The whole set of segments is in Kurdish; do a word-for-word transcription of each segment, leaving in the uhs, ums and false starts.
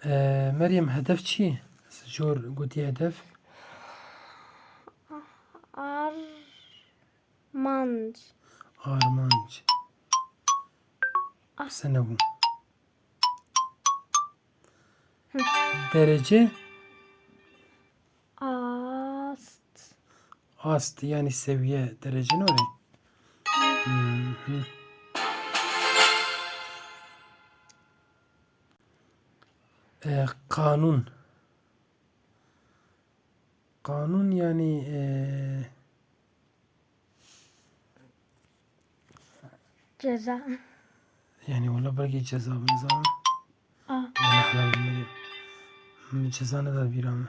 Ee, Meryem, hedef çi? Jor gotiye hedef. Armanc. Armanc. Ah. Sene bu. Derece? Ast. Ast, yani seviye, derece ne öyle? Hı hı. Ee, kanun. Kanun yani, e, Ceza. Yani wala belkî ceza bi nizanim. Ah. Wala helal bi Meryem. Min ceza neda bîra me.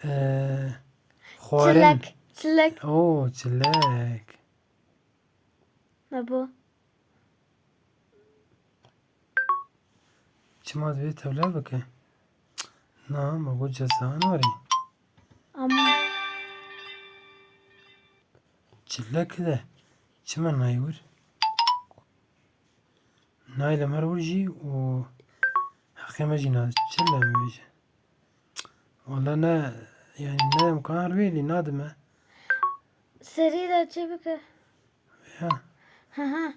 E, xwarin. Çilek. Çilek. Oo, çilek. Ne bu? Çima divê tevle bike? Na, me got ceza nari. Ama Çilek de. Çima nayê wir? Nayê li mer wir jî û heqê me jî na. Çile mi bêje? Wala ne, yani ne imkan her wêlî nadime. Serî de çi bike? Ya. Hı hı.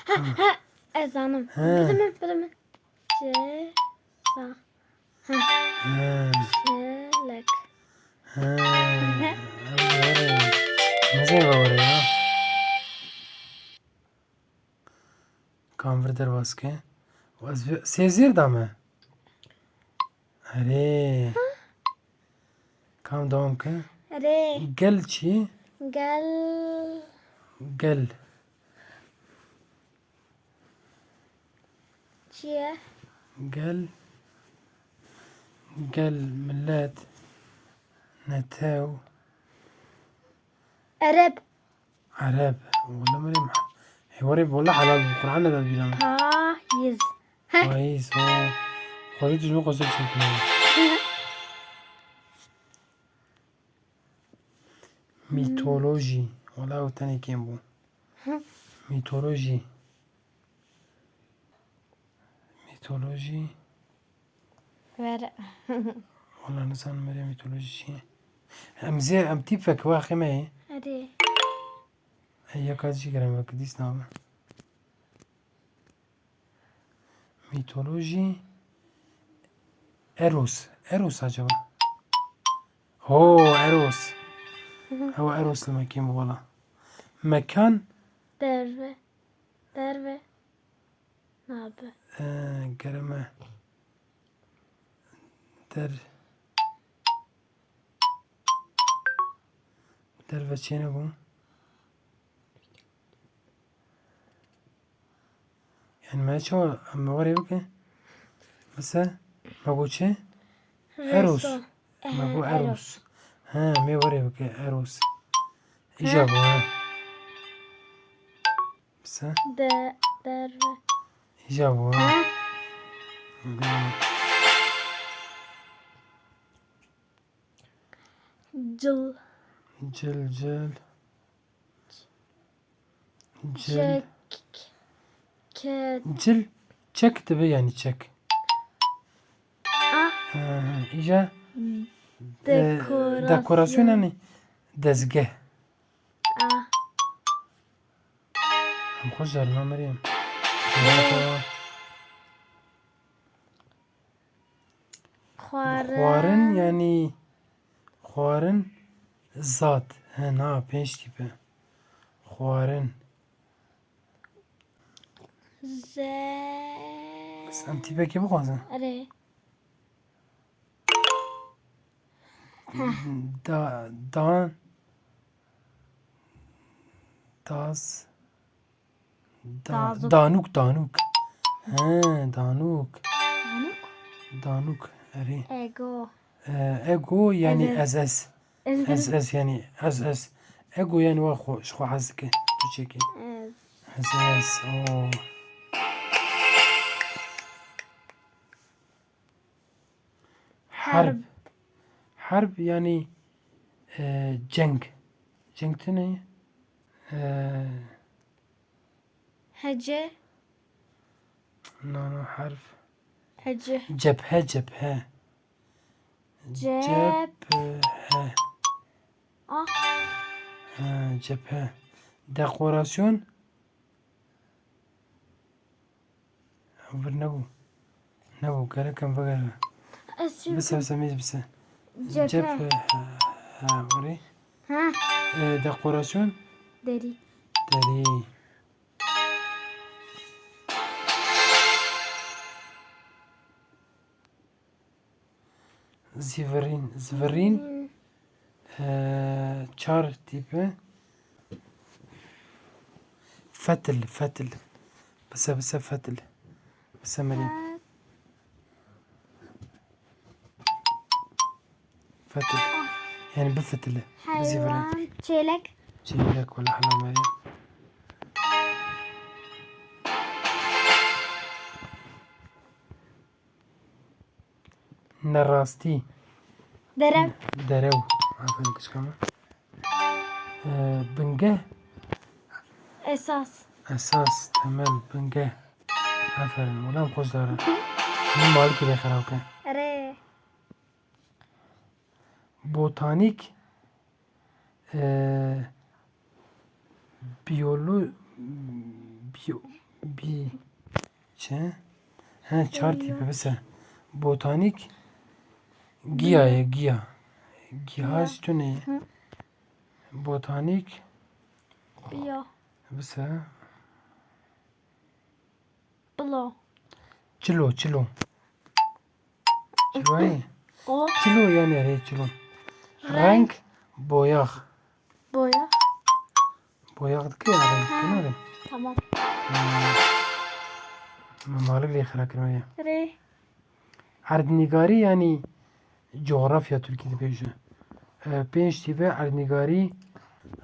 Ha ha. Ez zanim. He. Bide min, bide min. Ceza. He. Çilek. He. Ev were. Mezin were ya. Kam vir derbas ke. Ez sê zêr dame. Erê. Kam dewam ke. Erê. Gel çi? Gel. Gel. Çi ye? Gel. Gel millet. Netew. Ereb. Ereb. Wala Meryem. Hêwarê wala helal bi Qur'an da bîran. Payîz. Payîz. O. Xwedî tu ji min xweştir çêkine. Mîtolojî. Wala ew tenê kêm bû. Mîtolojî. Mîtolojî. Were. Wala nizanim Meryem mîtolojî çi ye. Em zê, em tîpek wa xême ye. Erê. Ey yeka jî gerem vekidîs name. Mîtolojî. Eros. Eros acaba? Ho, Eros. Ew Eros li me kêm wala. Mekan. Derve. Derve. Nabe. Ee, gereme. Der. Derve çêne bû. Yani me çawa, me warê bike? Mesela, me got çi? Eros. Reso. Me Ehe, got Eros. Eros. He, me warê bike Eros. Îja bû, he. Mesela. De, derve. Îja bû, he. Ha? Cil. Cil, cil. Cil. Çek. Ke. Cil. Çek dibe yani çek. Ah. Hı hı. Îja, e, Dekorasyon. Dekorasyon yani dezgeh. Ah. Em xwe jarna Meryem. Xwarin. Xwarin yani xwarin zat. He, na, pênc tîpe. Xwarin. Ze. Sen tîpekê bixwazin. Erê. Da, dan, das, da, Dazok. Danûk, Danûk. He, Danûk. Danûk? Danûk, erê. Ego. E, ego yani Ez, ez, ez. Ez, Ez, ez yani ez, ez. Ego yani wa xwe, ji xwe hez dike. Tu çekî. Ez. Ez, ez. Oo. Herb. Herb yani, e, ceng. Ceng tune ye? E, Hece. Nano herf. Hece. Cephe, cephe. Cep. Cephe. Ah. Ha, cephe. Dekorasyon. Vir nebû. Nebû. Gerek em vegere. Ez çi Bise, bikim? bise, mêz bise. Cephe. Cephe. Ha, ha, orê. Ha. E, dekorasyon. Derî. Derî. Zivirîn. Zivirîn. E, çar tîpe. Fetil, fetil. Bise, bise, fetil. Bise, Merîm. Fetil. Yani bifitile. Bizivirîn. Heywan. Çêlek. Çêlek, wala hela, Merîm. Nerastî. Derew. Derew. Aferin kişka min. Ee, bingeh. Esas. Esas, temel, bingeh. Aferin. Wala em xweş dare. Min malikî lê xerab ke. Erê. Botanîk. Ee, biyolo... Biyo... Bi... Çi? He, çar tîpe bise. Botanîk. Giya ye, giya. Giya ji tune ye. Botanîk. Biyo. Bise. Bilo. Çilo, çilo. Çilo ye. O. Çilo yani, erê, çilo. Renk. Renk, boyax. Boya. Boyax dike ya, renk dike, ne? Tamam. Min malik lê xira kirme ya. Erê. Erdnîgarî yani coğrafya Tirkî dibêje. E, pênc tîpe erdnîgarî,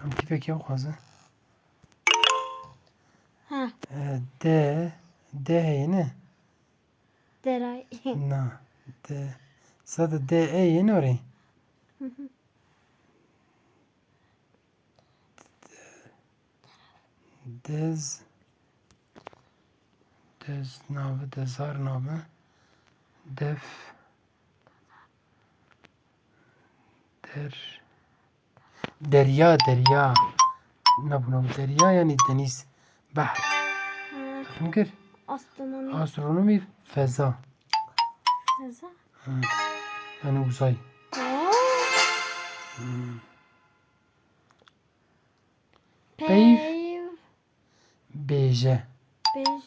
em tîpekê bixwaze. Ha. E, D, D heye ne? Deray. Na, D. Zade D E ye ne orê? Dez. Dez nabe, dezar nabe. Def. Der. Derya, derya. Nebû, nebû. Derya yani deniz, behr. Ha. Fehim kir? Astronomi. Astronomi, feza. Feza. Ha. Yani uzay. Oo. Hmm. Peyv. Bêje. Bêje.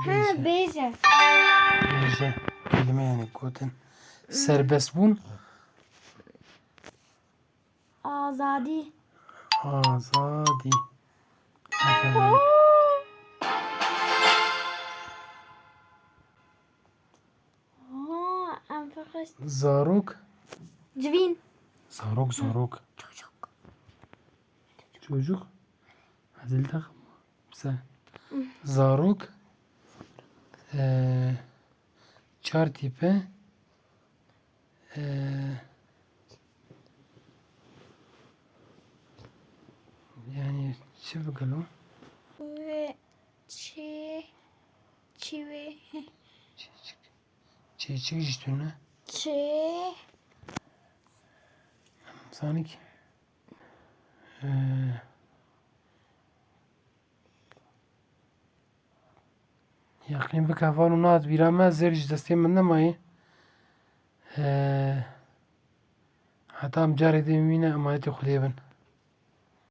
Ha, bêje. Bêje. Kelime yani gotin. Serbest bûn. Azadî. Azadî. Aferin. Aa, em pir xweş. Zarok. Civîn. Zarok, zarok. Çocuk. Çocuk. Hazil tak. Mesela. Zarok. Ee, çar tîpe. Ee, yani çi bigelo? Ve çi, çi ve, Çêçik. Çêçik jî tune. çi, Zanik. Ee, Yaqîn bike hevalno nehat bîra me, zêr ji destê min nemayê. Ee, heta em carê dê bimîne, emanetê Xwedê bin.